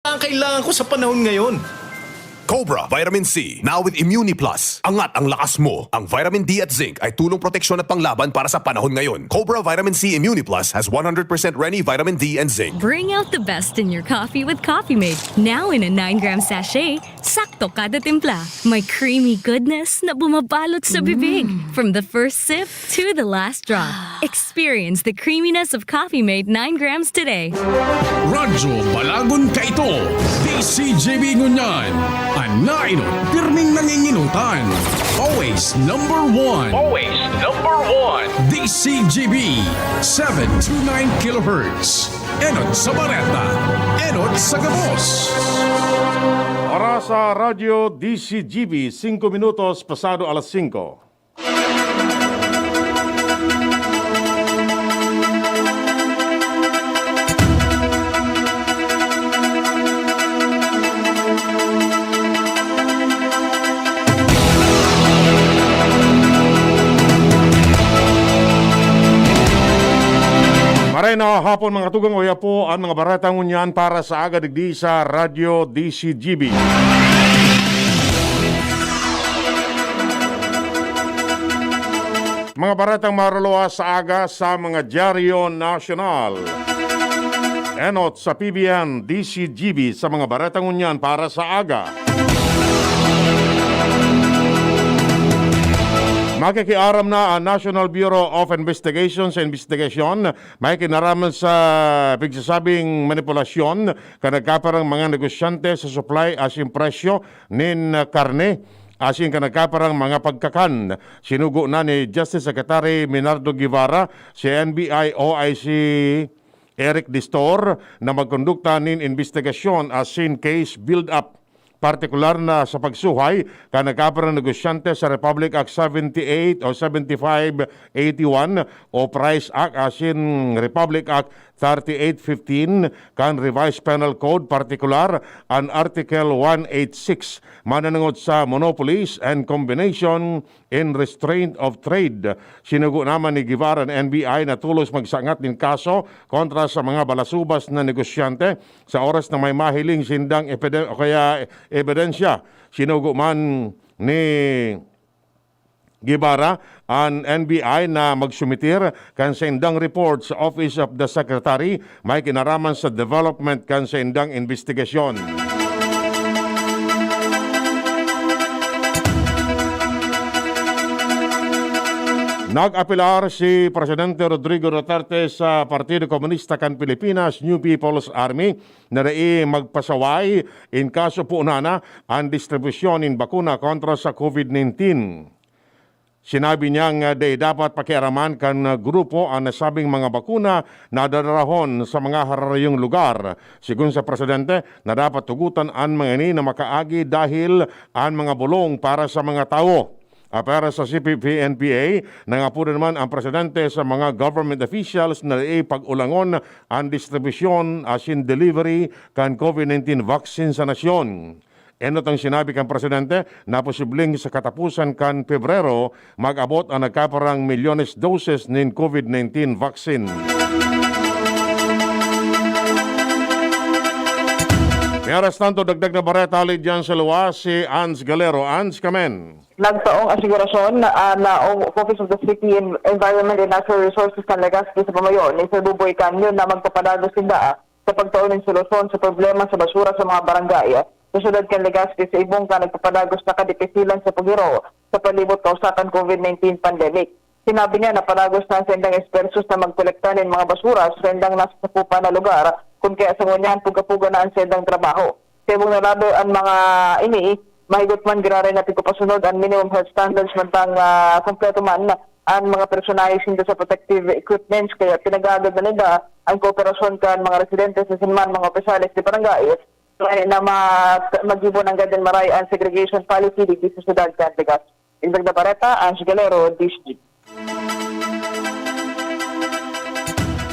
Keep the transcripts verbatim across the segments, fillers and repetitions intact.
Ang kailangan ko sa panahon ngayon. Cobra Vitamin C, now with Immuni Plus. Angat ang lakas mo. Ang vitamin D at zinc ay tulong proteksyon at panglaban para sa panahon ngayon. Cobra Vitamin C Immuni Plus has one hundred percent Reni vitamin D and zinc. Bring out the best in your coffee with Coffee Mate. Now in a nine gram sachet, sakto kada timpla. May creamy goodness na bumabalot sa bibig. From the first sip to the last drop. Experience the creaminess of Coffee Mate nine grams today. Radyo Balagon Kaito, D C G B ngunyan. An nainot, pirming nanginginutan. Always number one. Always number one. D C G B, seven two nine kilohertz. Enot sa bareta, enot sa gabos. Para sa Radyo D C G B, singko minutos pasado alas singko. Maray na hapon, mga tugang, oya po an mga bareta ngunyan para sa aga digdi sa Radyo D C G B. Mga baretang maruluwas sa aga sa mga dyaryo nasyonal. Enot sa P B N, D C G B sa mga baretang ngunyan para sa aga. Makikiaram na ang National Bureau of Investigation sa investigasyon may kinaraman sa pigsasabing manipulasyon kan nagkaparang mga negosyante sa supply asin presyo nin karne asin kan nagkaparang mga pagkakan. Sinugo na ni Justice Secretary Minardo Guevara si N B I O I C Eric Distor na magkondukta nin imbestigasyon asin case build-up, partikular na sa pagsuhay kan nagkaparang negosyante sa Republic Act seventy-eight o seventy-five eighty-one o Price Act asin Republic Act thirty-eight fifteen kan Revised Penal Code, partikular an Article one eighty-six mananangod sa monopolies and combination in restraint of trade. Sinugo naman ni Guevara an N B I na tolos magsangat nin kaso kontra sa mga balasubas na negosyante sa oras na may mahiling sindang epide- o kaya ebidensya. Sinugo man ni Guevara an N B I na magsumitir kan saindang report sa Office of the Secretary may kinaraman sa development kan saindang imbestigasyon. Nag-apelar si Presidente Rodrigo Duterte sa Partido Komunista kan Pilipinas, New People's Army, na dai magpasaway in kaso poonana an distribusyon nin bakuna kontra sa COVID nineteen. Sinabi niyang dai dapat pakiaraman kan grupo an nasabing mga bakuna na dadarahon sa mga hararayong lugar. Sigon sa presidente, na dapat tugotan an mga ini na makaagi dahil an mga bulong para sa mga tawo. Apera sa C P P N P A, nangapoda naman ang presidente sa mga government officials na dai pag-ulangon an distribusyon asin delivery kan COVID nineteen vaccine sa nasyon. Enot ang sinabi kan presidente na posibleng sa kataposan kan Pebrero, mag-abot ang nagkaparang milyones doses nin COVID nineteen vaccine. Mientras tanto, dagdag na bareta hali dyan sa luwas, si Ans Galero. Ans, kamen. Nagsaong asigurasyon na, ah, na o- Office of the City En- Environment and Natural Resources kan Legazpi sa pamayo ni Sir Buboy Canyon na magpapadagos sinda, ah, sa pagtao nin solusyon sa problema sa basura sa mga barangay, ah, sa siyudad kan Legazpi sa ibong kan nagpapadagos na kadipisilan sa paghiro sa palibot kausa kan COVID nineteen pandemic. Sinabi niya na padagos na ang saindang ekspertos na magkolekta nin mga basura sa saindang nasa sakupan na lugar, kun kaya sa ngunyan puga-puga na ang saindang trabaho. Sa ibong na lado an mga ini, mahigot man giraray na tigpapasunod an minimum health standards mantang, ah, kompleto man an mga personahe sinda sa protective equipments, kaya pinag-aagad na ninda an kooperasyon kan mga residente sa sinman mga opisyales de barangay na ma- maggibo nanggad nin maray an segregation policy digdi sa syudad kan Legazpi. Dagdag na bareta, Ange Galero, D C G.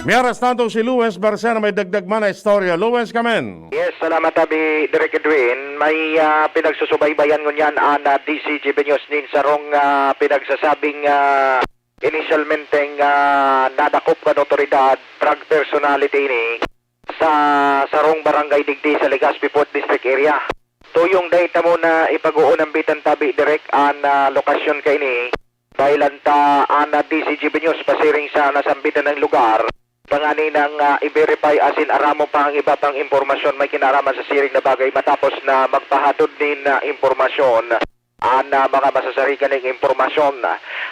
Mientras tanto, si Luis Barcena may dagdag man na istorya. Luis, kamen. Yes, salamat, Abi Direk Edwin. May, ah, pinagsusubaybayan ngunyan an, ah, D C G B News nin sarong, ah, pinagsasabing, ah, inisyalmenteng, ah, nadakop kan otoridad, drug personality ini. sa sarong barangay digdi sa Legazpi Fourth District area. Tuyong dai ta mo na ipag-uunambitan tabi direk an, ah, lokasyon kaini. Dahil an ta, an, ah, D Z G B News pasiring sa nasambitan na lugar, tangani nang, ah, i-verify asin aramon pa ang iba pang impormasyon may kinaraman sa siring na bagay matapos na magpahadod nin, ah, impormasyon an, ah, mga masasarigan ning impormasyon.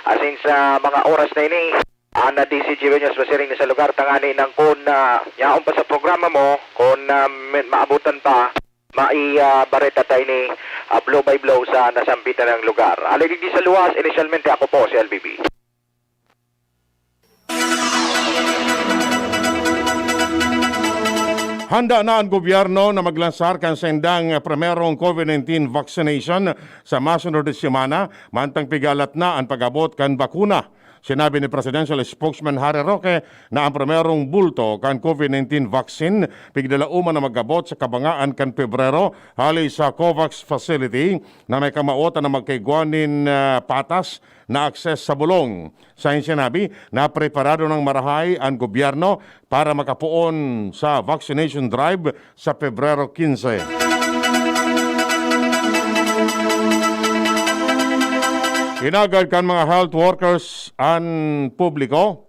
Asin sa mga oras na ini, an, ah, D Z G B News pasiring na sa lugar tangani nang kun, ah, yaon pa sa programa mo, kun, ah, may, maabutan pa, mai, ah, bareta ta ini, ah, blow by blow sa nasambitan na lugar. Alay digdi sa luwas, inisyalmente ako po si L B B. Handa na an gobyerno na maglansar kan saindang primerong COVID nineteen vaccination sa masunod na semana, mantang pigalat na an pag-abot kan bakuna. Sinabi ni Presidential Spokesman Harry Roque na an primerong bulto kan COVID nineteen vaccine pigdalauma na mag-abot sa kabangaan kan Pebrero hale sa COVAX facility na may kamawotan na magkaigwa nin, ah, patas na access sa bulong. Sa sinabi na preparado ng marahay ang gobyerno para makapoon sa vaccination drive sa Pebrero quince. Inagad kan mga health workers an publiko,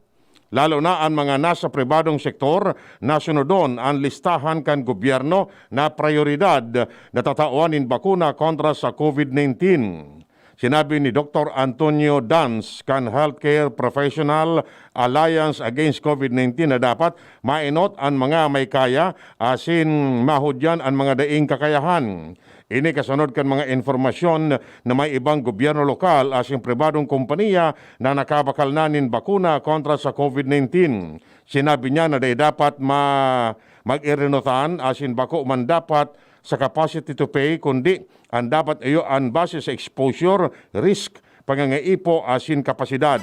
lalo na an mga nasa pribadong sektor, na sunodon an listahan kan gobyerno na prayoridad na tatawan nin bakuna kontra sa COVID nineteen. Sinabi ni Doktor Antonio Dans kan Healthcare Professional Alliance Against COVID nineteen na dapat mainot an mga may kaya asin mahudyan an mga daing kakayahan. Ini kasunod kan mga impormasyon na may ibang gobyerno lokal asin pribadong kompanya na nakabakal na nin bakuna kontra sa COVID nineteen. Sinabi niya na dai dapat ma-, mag-irinutan asin bako man dapat sa capacity to pay, kundi an dapat iyo an base sa exposure, risk, pangangaipo asin kapasidad.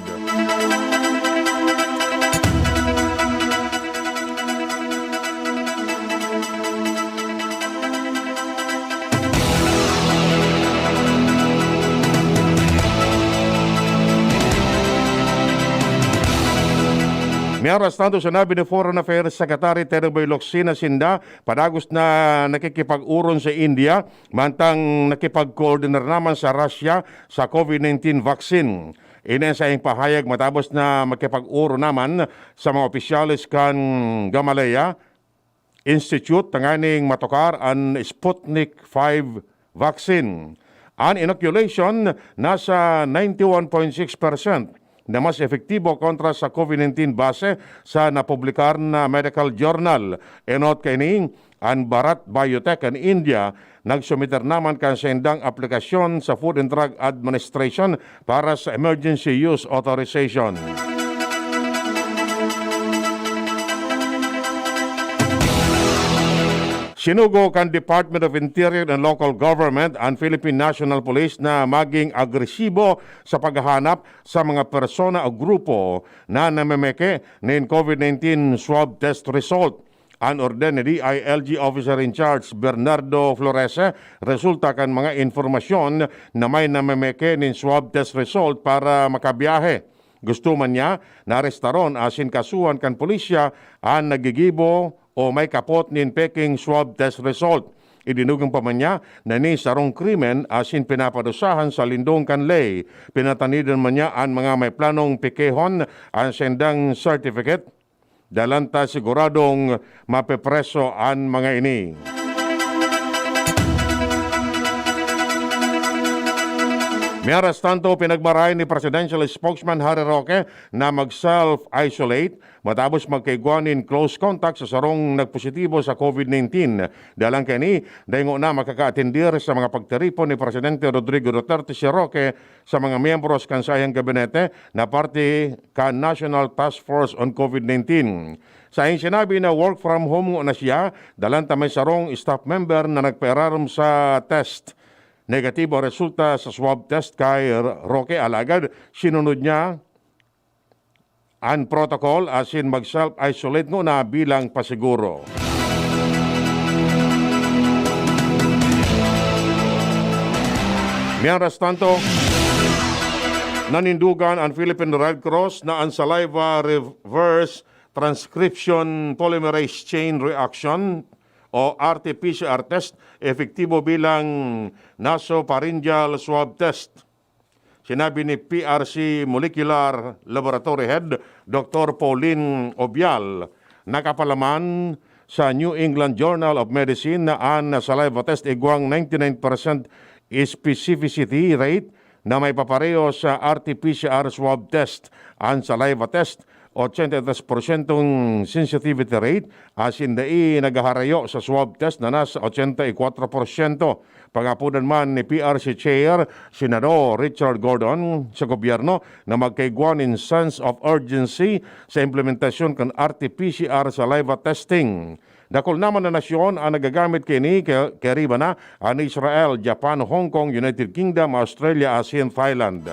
Mientras tanto, sinabi ni Foreign Affairs Secretary Teddy Boy Locsin na sinda padagos na nakikipag-oron sa India, mantang nakipagkoordinar naman sa Russia sa COVID nineteen vaccine. Ini an saiyang pahayag matapos na makipag-oron naman sa mga opisyales kan Gamaleya Institute tanganing matukar an Sputnik five vaccine. An inoculation nasa ninety-one point six percent na mas epektibo kontra sa COVID nineteen base sa napublikar na medical journal. Enot kaini, an Bharat Biotech kan India nagsumiter naman kan saindang aplikasyon sa Food and Drug Administration para sa emergency use authorization. Sinugo kan Department of Interior and Local Government an Philippine National Police na maging agresibo sa paghahanap sa mga persona o grupo na namemeke nin COVID nineteen swab test result. An orden ni D I L G Officer in Charge Bernardo Florese resulta kan mga impormasyon na may namemeke nin swab test result para makabiyahe. Gusto man niya na arestaron asin kasuhan kan pulisya an naggigibo o may kapot nin peking swab test result. Idinugang pa man niya na ini sarong krimen asin pinapadusahan sa lindong kan ley. Pinatanidan man niya an mga may planong pikehon an sendang certificate. Dalan ta siguradong mapepreso an mga ini. Mientras tanto, pinagmarahay ni Presidential Spokesman Harry Roque na mag-self-isolate matapos magkaigwa nin close contact sa sarong nagpositibo sa COVID nineteen. Dalan kaini, dai ngona makakaatendir sa mga pagtiripon ni Presidente Rodrigo Duterte si Roque sa mga miyembros kan saiyang gabinete na parte kan National Task Force on COVID nineteen. Saiyang sinabi na work from home ngona siya, dalan ta may sarong staff member na nagpairarom sa test. Negatibo ang resulta sa swab test kay Roque, alagad sinunod niya an protocol asin mag-self-isolate ngona bilang pasiguro. Mientras tanto, nanindugan an Philippine Red Cross na an saliva reverse transcription polymerase chain reaction o R T P C R test, epektibo bilang nasopharyngeal swab test. Sinabi ni P R C Molecular Laboratory Head Doctor Pauline Obial, nakapalaman sa New England Journal of Medicine na an saliva test igwang ninety-nine percent specificity rate na may papareho sa R T P C R swab test. An saliva test, ochenta y tres porsyentong sensitivity rate, asin dai naghaharayo sa swab test na nasa ochenta y kwatro porsyento. Pangapodan man ni P R C Chair, Senador Richard Gordon, sa gobyerno na magkaigwa nin sense of urgency sa implementasyon kan R T P C R saliva testing. Dakul naman na nasyon ang nagagamit kaini, ka-, kairiba na an Israel, Japan, Hong Kong, United Kingdom, Australia, asin Thailand.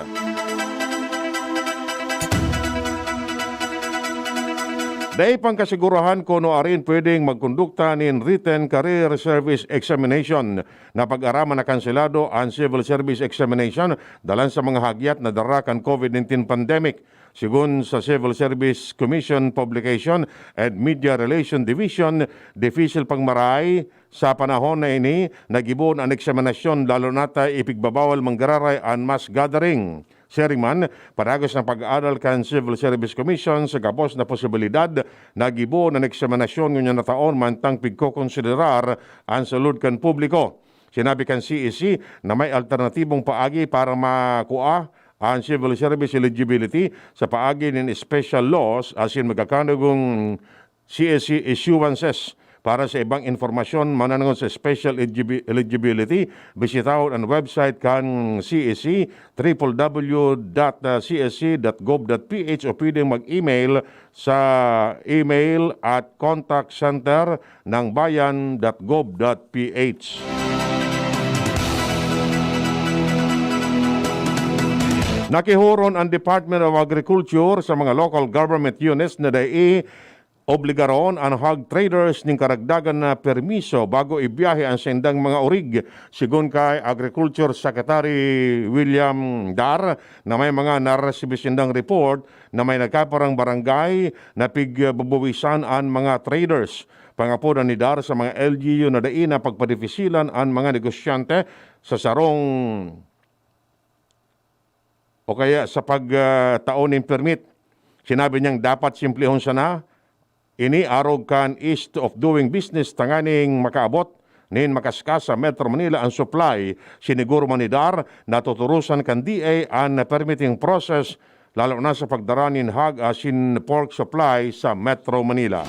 Dai pang kasigurahan kun nuarin pwedeng magkondukta nin written career service examination. Napag-araman na kanselado an civil service examination dalan sa mga hagyat na dara kan COVID nineteen pandemic. Sigon sa Civil Service Commission Publication and Media Relation Division, dipisil pang maray sa panahon na ini na gibohon an eksaminasyon, lalo na ta ipigbabawal manggararay an mass gathering. Siring man, padagos na pag-aadal kan Civil Service Commission sa gabos na posibilidad na gibohon an eksaminasyon ngunyan na taon, mantang pigkokonsiderar an salud kan publiko. Sinabi kan C E C na may alternatibong paagi para makua an civil service eligibility sa paagi nin special laws asin magkakanugong C E C issuances. Para sa ibang impormasyon mananangod sa special eligibi-, eligibility, bisitahon an website kan C E C, triple W dot C E C dot gov dot P H, o pwedeng mag-email sa email at contact center ng bayan dot gov dot P H. Nakihuron ang Department of Agriculture sa mga local government units na dai obligaron an hog traders nin karagdagan na permiso bago ibiyahe ang saindang mga orig. Sigon kay Agriculture Secretary William Dar, na may mga naresibi sindang report na may nagkaparang barangay na pigbubuwisan an mga traders. Pangapodan ni Dar sa mga L G U na dai na pagpadifisilan an mga negosyante sa sarong o kaya sa pag, ah, tao nin permit. Sinabi niyang dapat simplehon sana ini arog kan ease of doing business tanganing makaabot nin makaskas sa Metro Manila ang supply. Siniguro man ni Dar na tuturusan kan D A an permitting process, lalo na sa pagdara nin hog asin pork supply sa Metro Manila.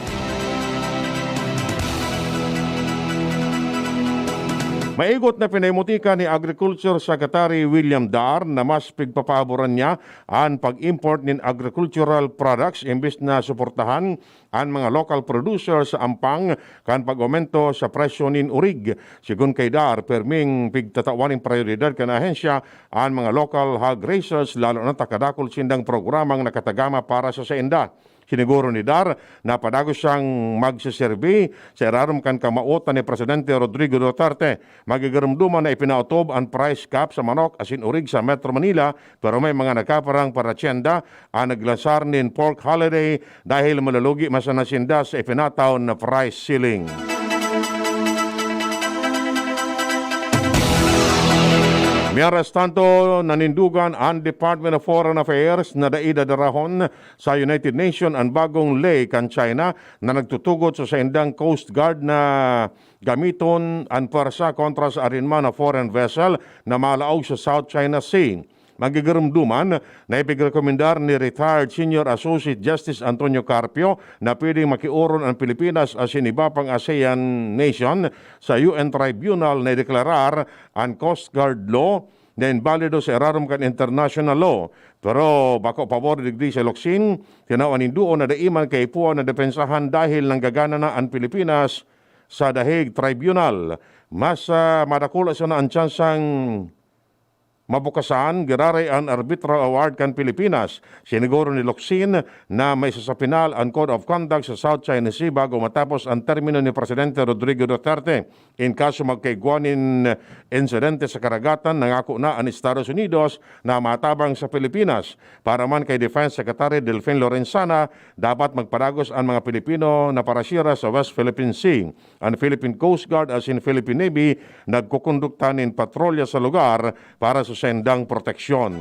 Maigot na pinahimutika ni Agriculture Secretary William Dar na mas pigpapahaboran niya an pag-import nin agricultural products imbes na suportahan an mga local producers sa ampang kan pag-aumento sa presyo nin orig. Sigon kay Dar, perming pigtatawan nin prayoridad kan ahensya an mga local hog raisers, lalo na ta kadakul sindang programang nakatagama para sa sainda. Siniguro ni Dar na padagos siyang magseserbi sa irarom kan kamawotan ni Presidente Rodrigo Duterte. Magigiromdoman na ipinaotob an price cap sa manok asin orig sa Metro Manila, pero may mga nagkaparang paratyenda an naglansar nin pork holiday dahil malulugi man sana sinda sa ipinataw na price ceiling. Mientras tanto, nanindugan an Department of Foreign Affairs na dai dadarahon sa United Nations an bagong ley kan China na nagtutugot sa saindang Coast Guard na gamiton an pwersa kontra sa arin man na foreign vessel na malaog sa South China Sea. Magigiromdoman na ipigrekomendar ni retired Senior Associate Justice Antonio Carpio na pwedeng makiuron an Pilipinas asin iba pang ASEAN nation sa U N Tribunal na ideklarar an Coast Guard Law na imbalido sa irarom kan international law. Pero bako pabor digdi sa Locsin, tinawan nin duo na dai man kaipuhan na depensahan dahil nanggagana na an Pilipinas sa The Hague Tribunal. Mas, ah, madakula sana an tsansang Mabukasan, giraray an Arbitral Award kan Pilipinas. Siniguro ni Locsin na maisasapinal an Code of Conduct sa South China Sea bago matapos an termino ni Presidente Rodrigo Duterte. In kaso magkaigwa nin insidente sa karagatan, nangako na an Estados Unidos na matabang sa Pilipinas. Para man kay Defense Secretary Delfin Lorenzana, dapat magpadagos an mga Pilipino na parasira sa West Philippine Sea. An Philippine Coast Guard asin Philippine Navy nagkukondukta nin patrolya sa lugar para sa saindang proteksyon.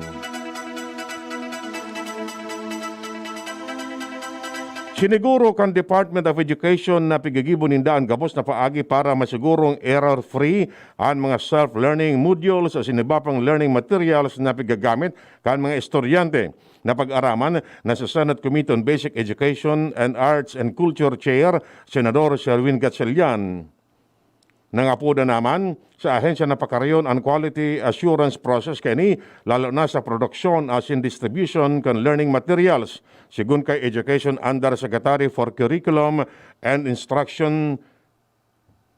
Siniguro kan Department of Education na pigigibo ninda an gabos na paagi para masigurong error-free an mga self-learning modules asin iba pang learning materials na pigagamit kan mga estudyante. Napag-araman na sa Senate Committee on Basic Education and Arts and Culture Chair, Senador Sherwin Gatchalian. Nangapoda naman sa ahensya na pakarayon an quality assurance process kaini, lalo na sa produksyon asin distribution kan learning materials. Sigon kay Education Undersecretary for Curriculum and Instruction,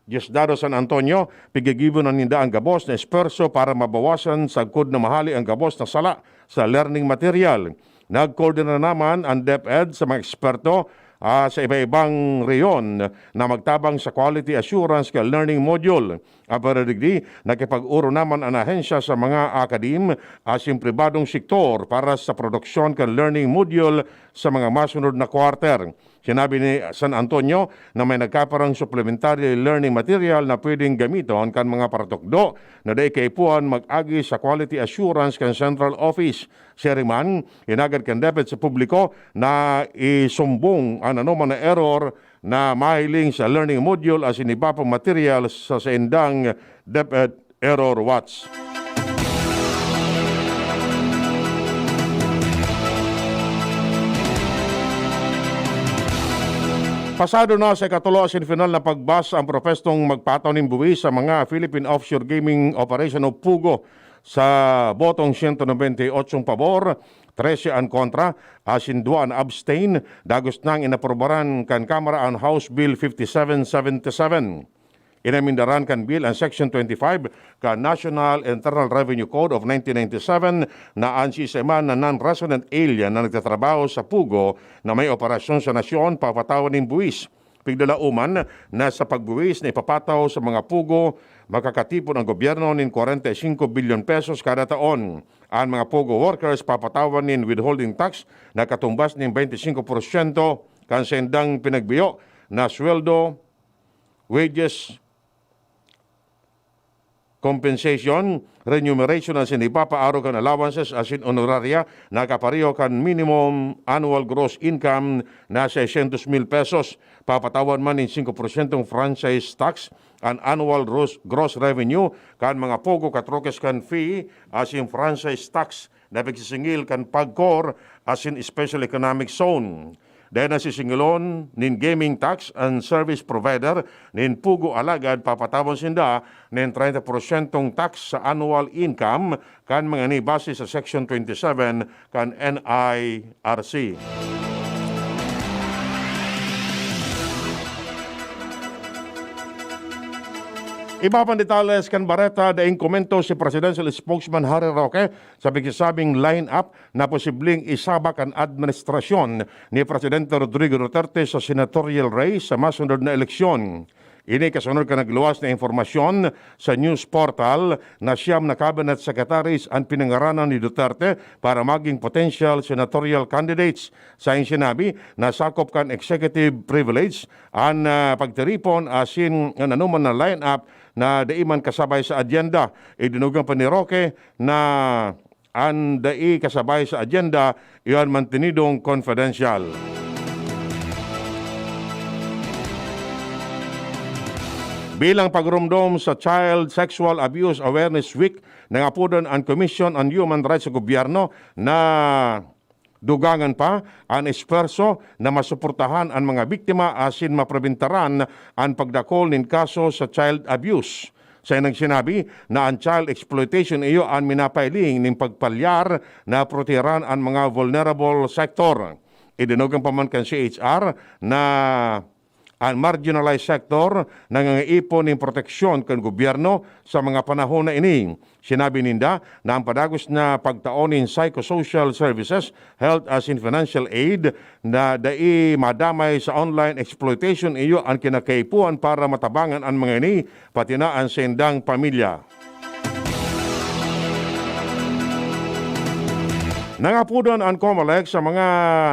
Diosdado San Antonio, pigigibo na ninda an gabos na esperso para mabawasan sagkod na mahali ang gabos na sala sa learning material. Nagkoordina naman an DepEd sa mga eksperto, ah, sa iba-ibang rehiyon na magtabang sa quality assurance kan learning module. Apwera digdi, nakipag-oro naman an ahensya sa mga akadim asin pribadong sektor para sa produksyon kan learning module sa mga masunod na quarter. Sinabi ni San Antonio na may nagkaparang supplementary learning material na pwedeng gamiton kan mga paratukdo na dai kaipuhan mag-agi sa quality assurance kan central office. Siring man, inagad kan DepEd sa publiko na isumbong an anoman na error na mahiling sa learning module asin iba pang materials sa saindang DepEd Error Watch. Pasado na sa ikatulo asin final na pagbasa ang propestong magpataw nin buwis sa mga Philippine Offshore Gaming Operation o PUGO. Sa botong siyento nobenta y ocho pabor, trese an kontra, asin dua an abstain, dagos nang inaprobaran kan Kamara an House Bill fifty-seven seventy-seven. Inamindaran kan bill an Section twenty-five kan National Internal Revenue Code of nineteen ninety-seven na an siisay man na non-resident alien na nagtatrabaho sa PUGO na may operasyon sa nasyon papatawan nin buwis. Piglalauman na sa pagbuwis na ipapataw sa mga PUGO, makakatipon ang gobyerno nin kwarenta y singko bilyon pesos kada taon. An mga PUGO workers papatawan nin withholding tax na katumbas nin baynte singko porsyento kan saindang pinagbiyo na sweldo, wages, compensation, remuneration asin iba pa, arog kan allowances asin honoraria na kapareho kan minimum annual gross income na seiscientos mil pesos. Papatawan man nin singko porsyentong franchise tax an annual gross, gross revenue kan mga PUGO, katrokes kan fee asin franchise tax na pigsisingil kan PAGCOR asin Special Economic Zone. Dai na sisingilon nin gaming tax an service provider nin PUGO, alagad papatawan sinda nin treinta porsyentong tax sa annual income kan mga ini base sa Section twenty-seven kan N I R C. Iba pang detalles kan bareta, daing komento si Presidential Spokesman Harry Roque sa pigsasabing line-up na posibleng isabak kan administrasyon ni Presidente Rodrigo Duterte sa senatorial race sa masunod na eleksyon. Ini kasunod kan nagluwas na impormasyon sa news portal na siyam na cabinet secretaries an pinangaranan ni Duterte para maging potential senatorial candidates. Saing sinabi, nasakop kan executive privilege an, ah, pagtiripon asin an anoman na line-up na dai man kasabay sa agyenda. Idinogan pa ni Roque na an dai kasabay sa agyenda, iyan mantenidong confidential. Bilang pagromdom sa Child Sexual Abuse Awareness Week, nangapodan an Commission on Human Rights sa gobyerno na dugangan pa an esfuerso na masuportahan an mga biktima asin maprobentaran an pagdakol nin kaso sa child abuse. Sainang sinabi na an child exploitation iyo an minapailing nin pagpalyar na protehiran an mga vulnerable sector. Idinogan pa man kan C H R na an marginalized sector na nangangaipon nin proteksyon kan gobyerno sa mga panahon na ini. Sinabi ninda na an padagos na pagtao nin psychosocial services, health asin financial aid na dai madamay sa online exploitation iyo an kinakaipuhan para matabangan an mga ini, pati na an saindang pamilya. Nangapodan an Comelec sa mga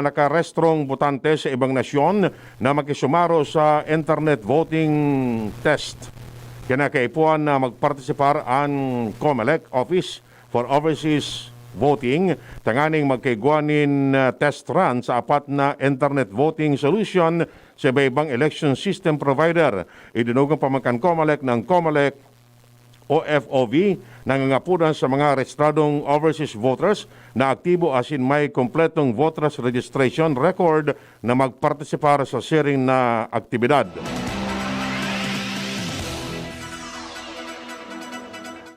nakarestrong botante sa ibang nasyon na makisumaro sa internet voting test. Kinakaipuhan na magpartisipar an Comelec Office for Overseas Voting tanganing magkaigwa nin, ah, test run sa apat na internet voting solution sa iba-ibang election system provider. Idinugang pa man kan Comelec na an Comelec O F O V nangangapodan sa mga rehistradong overseas voters na aktibo asin may kompletong voters registration record na magpartisipar sa siring na aktibidad.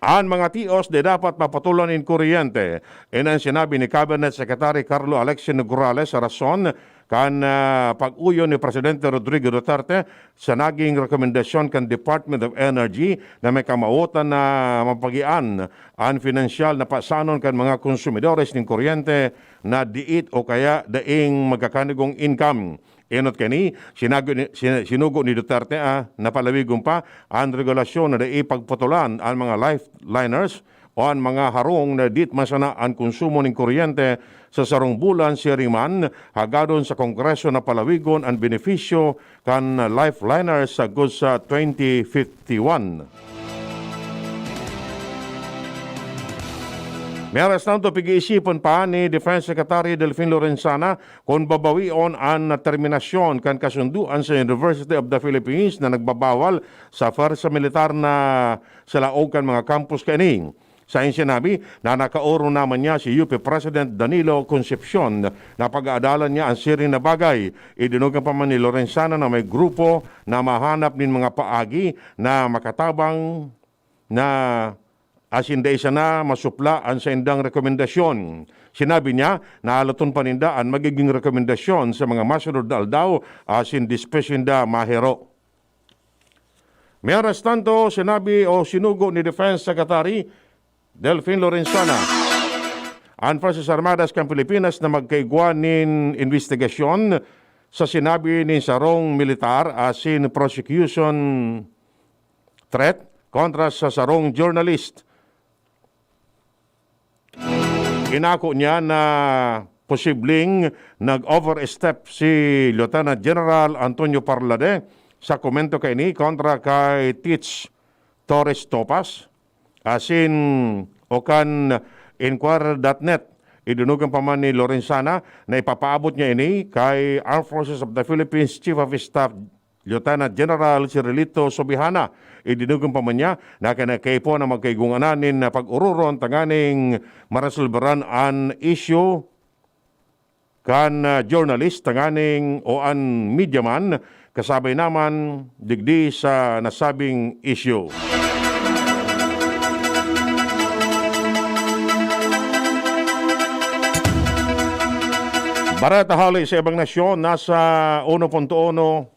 An mga tios di dapat maputulan nin kuryente. Ini an sinabi ni Cabinet Secretary Carlo Alexin Nograles sa rason kan, ah, pag-uyon ni Presidente Rodrigo Duterte sa naging rekomendasyon kan Department of Energy na may kamawotan na mapagian an pinansyal na pasanon kan mga konsumidores nin kuryente na diit o kaya daing magkakanigong income. Enot kani, sinago ni, sin-, sinugo ni Duterte, ah, na palawigon pa an regulasyon na dai pagputulan an mga lifeliners o an mga harong na diit man sana an konsumo nin kuryente sa sarong bulan, siring man, hagadon sa Kongreso na palawigon an benepisyo kan lifeliners sagkod sa twenty fifty-one. Mientras tanto, pag-iisipon pa ni Defense Secretary Delfin Lorenzana kun babawion an terminasyon kan kasundoan sa University of the Philippines na nagbabawal sa pwersa militar na sa laog kan mga campus kaini. Sa iyang sinabi na nakaorong naman niya si U P President Danilo Concepcion na pag-aadalan niya an siring na bagay. Idinugang pa man ni Lorenzana na may grupo na mahanap nin mga paagi na makatabang na asin dai sana masupla an saindang rekomendasyon. Sinabi niya na haloton pa ninda an magiging rekomendasyon sa mga masunod na aldaw asin despues ninda mahiro. Mientras tanto, sinabi o sinugo ni Defense Secretary Delfin Lorenzana an Fuerzas Armadas kan Pilipinas na magkaigwa nin imbestigasyon sa sinabi nin sarong militar asin prosecution threat kontra sa sarong journalist. Inako niya na posibleng nag-overstep si Lieutenant General Antonio Parlade sa komento kaini kontra kay Titch Torres Topas, asin o kan Inquirer dot net. Idinugang pa man ni Lorenzana na ipapaabot niya ini kay Armed Forces of the Philippines Chief of Staff Lieutenant General Cirilito Subihana. Idinugang pa man niya na kinakaipuhan na magkaigwa ngani nin pag-ororon tanganing maresolbaran an isyu kan, ah, journalist tanganing o an media man kasabay naman digdi sa nasabing isyu. Bareta hali sa ibang nasyon, nasa uno punto uno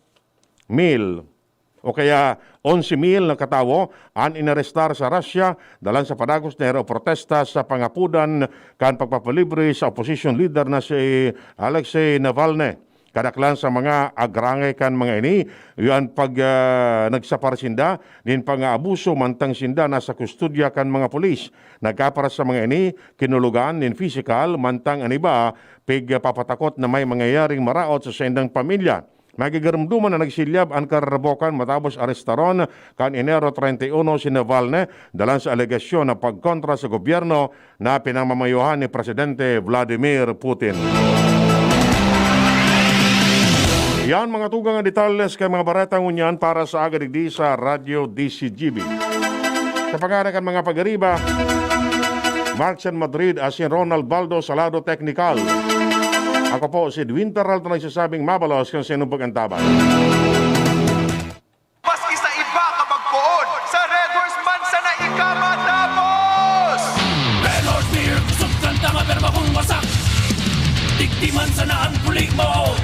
mil o kaya onse mil na katawo an inarestar sa Russia dalan sa padagos na ero protesta sa pangapodan kan pagpapalibre sa opposition leader na si Alexei Navalny. Kadaklan sa mga agrangay kan mga ini, iyo an pag, ah, nagsapar sinda nin pangaabuso mantang sinda nasa kustodya kan mga pulis. Nagkapara sa mga ini, kinulogan nin pisikal, mantang an iba pigpapatakot na may mangyayaring maraot sa saindang pamilya. Magigarumduman na nagsilyab an kararabokan matapos arestaron kan Enero treinta y uno si Navalny dalan sa alegasyon na pagkontra sa gobyerno na pinamamayohan ni Presidente Vladimir Putin. Yan mga tugang na detalles kan mga bareta ngunyan para sa aga digdi sa Radyo D C G B. Sa pangaran kan mga pag-ariba, Mark San Madrid asin Ronald Baldo sa lado teknikal. Ako po si Edwin Peralta nagsasabing mabalos kan saindong pag-antabay. Maski sa iba ka magpoon, sa Red Horse man sana ika matapos! Red Horse Beer, kusog kan tama pero bakong wasak. Digdi man sana ang puli mo.